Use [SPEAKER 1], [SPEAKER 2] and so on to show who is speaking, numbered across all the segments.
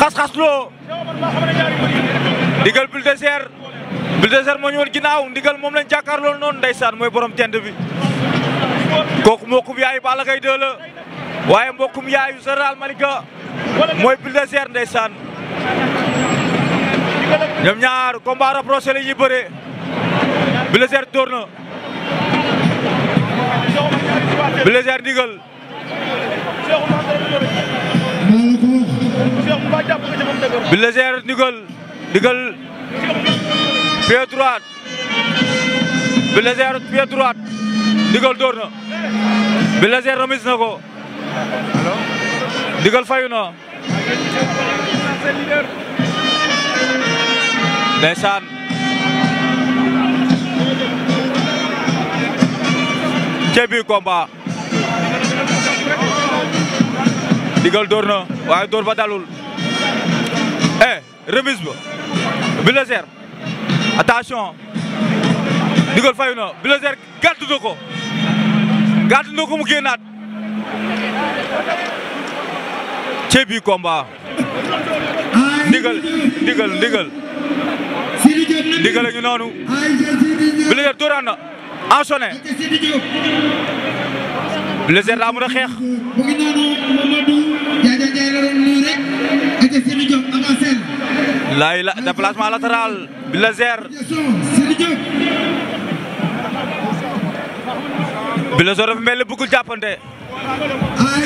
[SPEAKER 1] xas-xas loo ndigal Bulldozer moo ñu woon ginnaaw ndigal moom lañ jàkkaarloo noonu ndeysaan mooy borom tent bi kooku mbokkum yaayu Balla Gaye 2 la waaye mbokkum yaayu Général Malika mooy Bulldozer ndeysaan ñoom ñaar combat rapproché la ñuy bëree Bulldozer door na Bulldozer ndigal Bulldozer ndigal pied droite Bulldozer pied droite ndigal door na Bulldozer remise na ko ndigal fayu na ndeysaan ci biir combat ndigal door na waaye door ba dalul remise ba Bulldozer attention ndigal fayu na Bulldozer gàddu na ko mu génnaat ci biir combat ndigal a ngi noonu Bulldozer dooran na ensonné Bulldozer daa mën a xeex laay la déplacement latéral Bulldozer dafa mel ni bëggul jàppante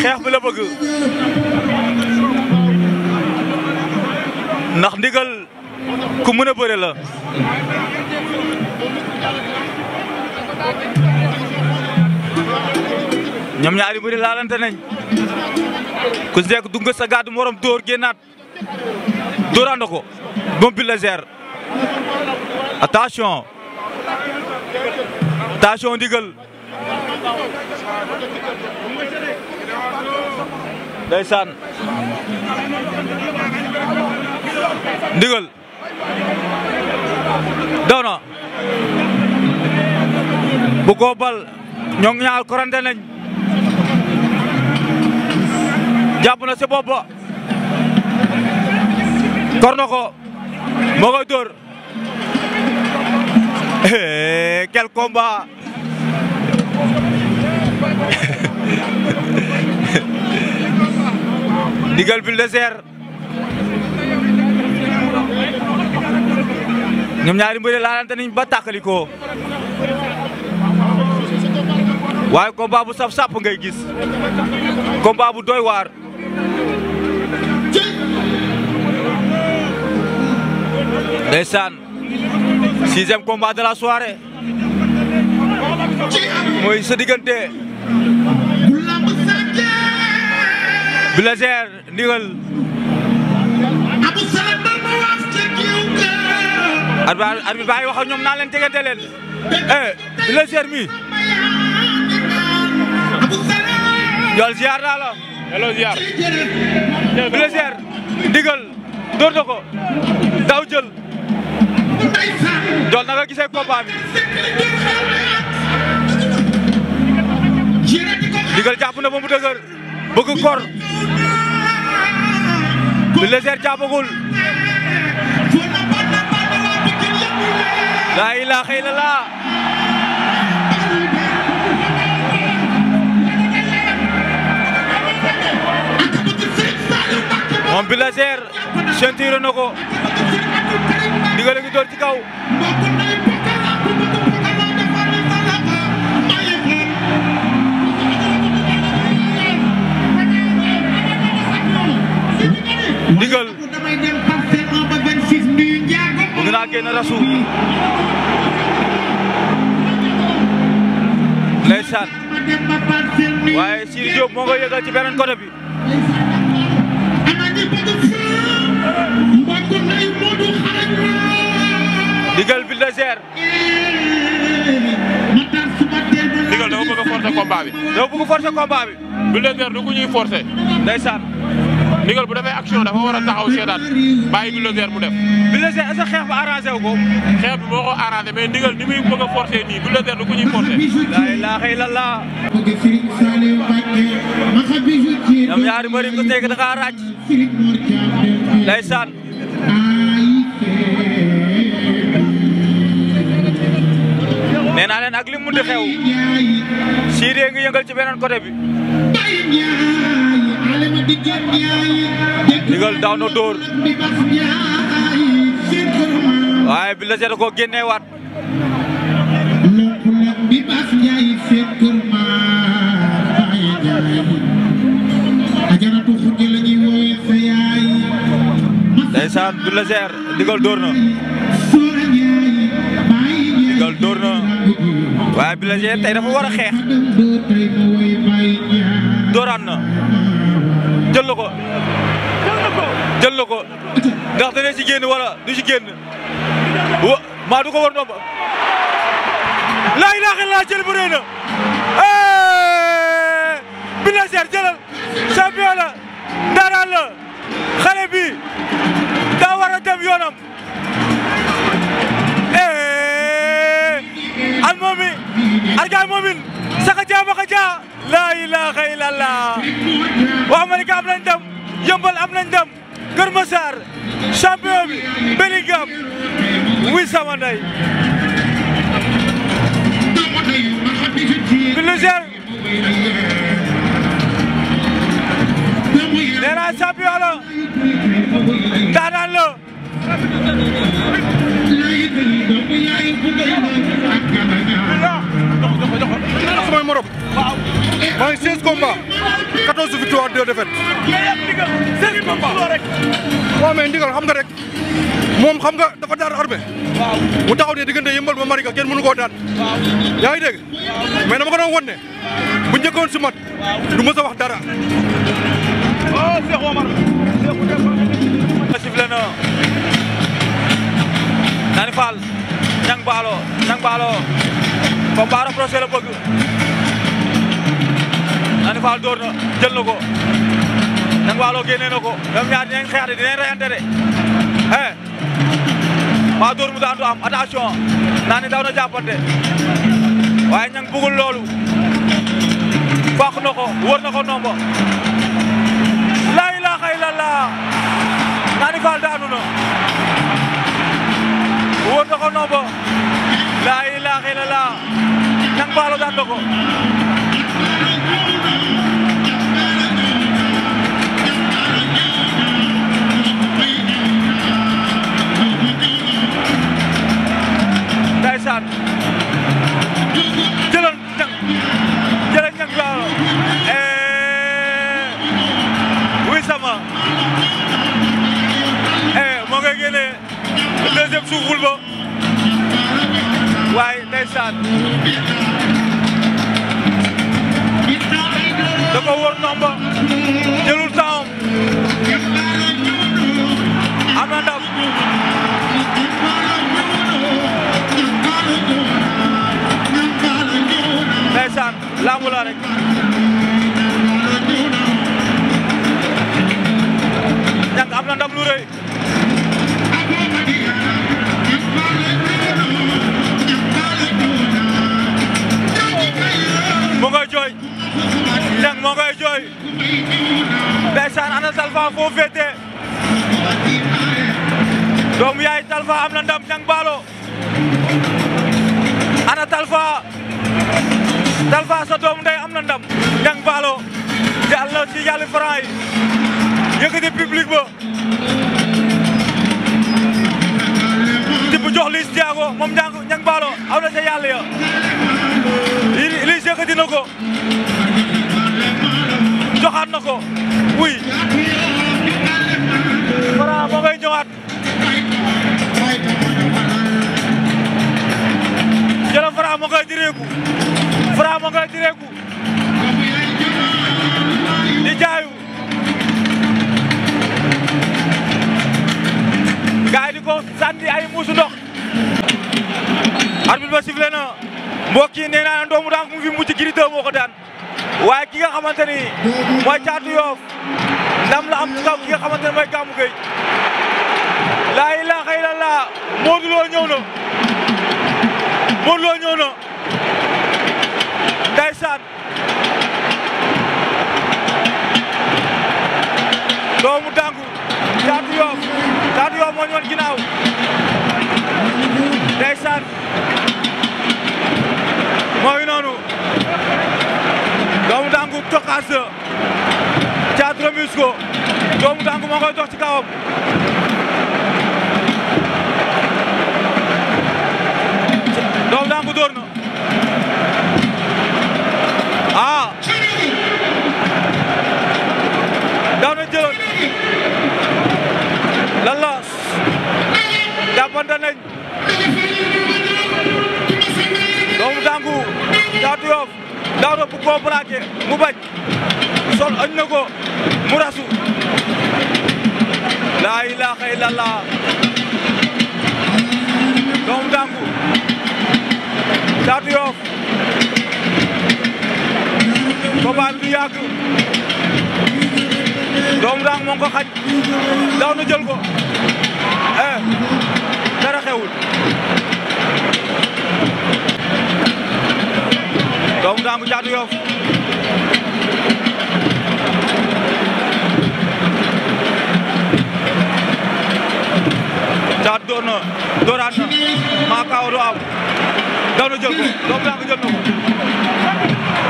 [SPEAKER 1] xeex bi la bëgg ndax ndigal ku mën a bëre la ñoom ñaari mbëri laalante nañ ku si nekk dugg sa gàddu morom dóor génnaat dóorando ko moom Bulldozer attention ndigal ndeysaan ndigal daw na bu ko bal ñoo ñaar korante nañ jàpp na si bopp ba kor na ko moo koy dóor quel combat ndigal Bulldozer ñoom ñaari mbëri laalante nañ ba tàkkali ko waaye combat bu saf sàpp ngay gis combat bu doy waar ndeysaan 6e combat de la soirée mooy sa diggante Bulldozer ndigal arbitre baa ngi wax ak ñoom naa leen tegante leen Bulldozer mi yool ziar naa la
[SPEAKER 2] hello ziar
[SPEAKER 1] Bulldozer ndigal door na ko daw jël dool na nga gisee combat bi ndigal jàpp na ba mu dëgër bëgg kor Bulldozer jàppagul laa ilaaha illallaah moom Bulldozer ceinture na ko ndigal a ngi door ci kaw ndigal bëgg naa génn rasu ndeysaan waaye Sidy Diop moo koy yëgal ci beneen côté bi ndigal Bulldozer
[SPEAKER 2] ndigal dafa bëgg a forcer combat bi.
[SPEAKER 1] dafa bëgg a forcer combat bi.
[SPEAKER 2] Bulldozer du ku ñuy forcer.
[SPEAKER 1] ndeysaan
[SPEAKER 2] ndigal bu defee action dafa war a taxaw seetaan bàyyi Bulldozer mu def.
[SPEAKER 1] Bulldozer est-ce que xeex ba arrangé wu ko.
[SPEAKER 2] xeex bi moo ko arrangé mais ndigal ni muy bëgg a forcer nii Bulldozer du ku ñuy forcer.
[SPEAKER 1] la ilaha illallah ñoom ñaari mbër yi ku nekk da ngaa ràcc ndeysaan nee naa leen ak li mu di xew Sidy ngi yëngal ci beneen côté bi Ndigal daw na dóor waaye bi la seet ko génneewaat ndeysaan bi la seet Ndigal dóor na Ndigal dóor na waaye bi la seet tey dafa war a xeex dóoraan na jël na ko jël na ko ndax dana ci génn wala du ci génn maa du ko war ndomba laa ilaaha illallaah jël bu rëy na bi la seet jëlal champion la ndaanaan la xale bi daa war a dem yoonam al moomi argaay moomin saka jaa baka jaa laa ilaaha illallaah waa Malika am nañ ndam Yeumbeul am nañ ndam Kër Massar champion bi Bellingham wuy sama ndey Bulldozer nee naa champion la daanaan la
[SPEAKER 3] samay morom maa ngi 16 combats 14 victoires 2 défaites. 16 combats waaw mais Ndigal xam nga rek moom xam nga dafa daan armée mu taxaw ne diggante Yeumbeul ba Malika kenn mënu koo daan yaa ngi dégg mais dama ko doon wan ne bu njëkkoon si mat du mës a wax dara.
[SPEAKER 1] Cheikh Omar sifle na Nani Fall Niang Ballo combat rapproché la bëgg Nani Fall door na jël na ko Niang Ballo génne na ko ñoom ñaar dinañ xeex de dinañ reyante de maa door mu daan du am attention Nani daw na jàppante waaye Niang bëggul loolu fàq na ko wër na ko nomba laa ilaaha illallaah Nani Fall daanu na wër na ko nomba laa ilaaha illallaah Niang Ballo daan na ko ndeysaan jëlal Niang Ballo wuy sama moo ngay génne deuxième souffle ba waaye ndeysaan da ko wër nomba jëlul temps am na ndam ndeysaan lambu la rek Niang am na ndam lu rëy moo ngay jooy Niang moo ngay jooy ndeysaan ana Talfa foo féete doomu yaay Talfa am na ndam Niang Ballo ana Talfa sa doomu ndey am na ndam Niang Ballo jàll na ci yàlla Franc yi yëkkati public ba tibb jox Liss Ndiago moom Niang Ballo aw na ca yàlla ya Liss yëkkati na ko joxaat na ko wuy Franc moo ngay ñëwaat jëla Franc moo ngay direeku Franc moo ngay direeku di jaayu gaay di ko sànni ay muusu ndox arbitre ba sifflé na mbokk yi nee naa doomu daank mu fi mucc Gris 2 moo ko daan waaye ki nga xamante ni mooy Caatu Yoof ndam la am ci kaw ki nga xamante ni mooy Gamou Gueye laa ilaaha illallaah Modou Lo ñëw na Modou Lo ñëw na ndeysaan doomu Dangu Caatu Yoff moo ñu woon ginnaaw ndeysaan mooy noonu doomu Dangu tokkaas Caatu remis ko doomu Dangu moo koy dox ci kawam doomu Dangu door na daw na jëloon lan la jàppante nañ doomu Dangu Caatu Yoff daw na bu ko plaqué mu bañ sol añ na ko mu rasu laa ilaaha illallah doomu Dangu Caatu Yoff combat bi du yàgg doomu Dangu moo ko xañ daw na jël ko dara xewul doomu Dangu Caatu Yoff Caatu door na dooraat na maa kaaw du am daw na jël ko doomu Dangu jël na ko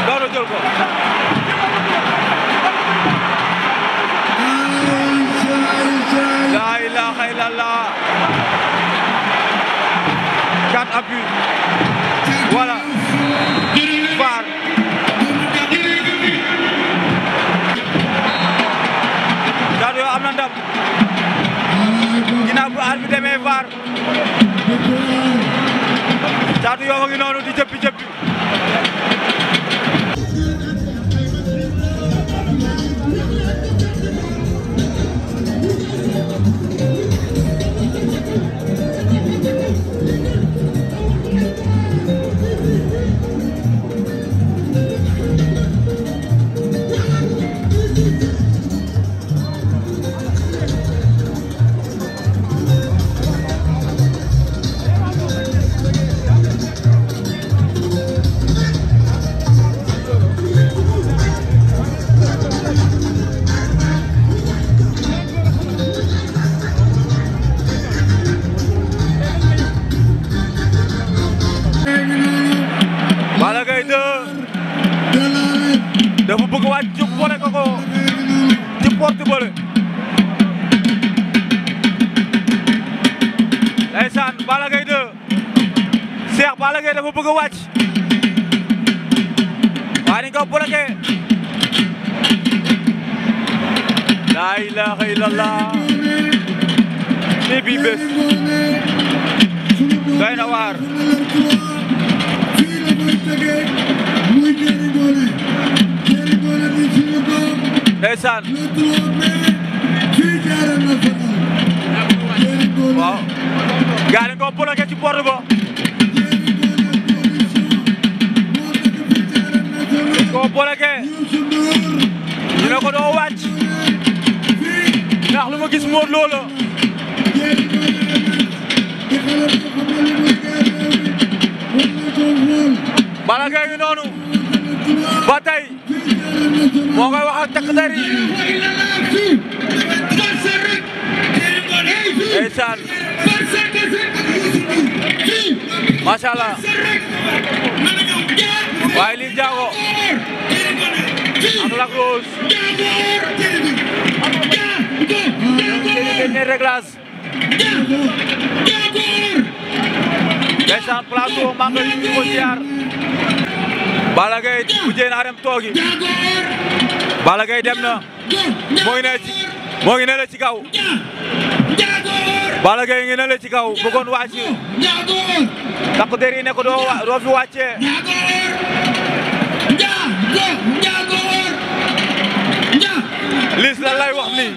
[SPEAKER 1] daw na jël ko la ilaha illallah 4 appuis voilà VAR Caatu Yoff am na ndam ginnaaw bu arbitre bi demee VAR Caatu Yoff a ngi noonu di jëppi Balla Gaye 2 dafa bëgg wàcc ci boole ko ci porte boole ndeysaan Balla Gaye 2 Cheikh Balla Gaye dafa bëgg wàcc waaye ni ko bloqué la ilaha illallah ni bi bés doy na waar ndeysaan waaw gaa yi ko bloqué ci porte ba ko bloqué ñu ne ko doo wàcc ndax lu ma gis Modou Lo la Balla Gaye ngi noonu ba tey moo koy wax ak takk der yi ndeysaan macha Allah waaye li jaago ak Lac Rose dernier réglage ndeysaan plateau maa ngi nuyu ko ziar Balla Gaye bu jéem a dem toogi Balla Gaye dem na moo ngi ne la ci kaw Balla Gaye ngi ne la ci kaw bëggoon wàcc takk der yi ne ko doo fi wàccee Liss lan lay wax nii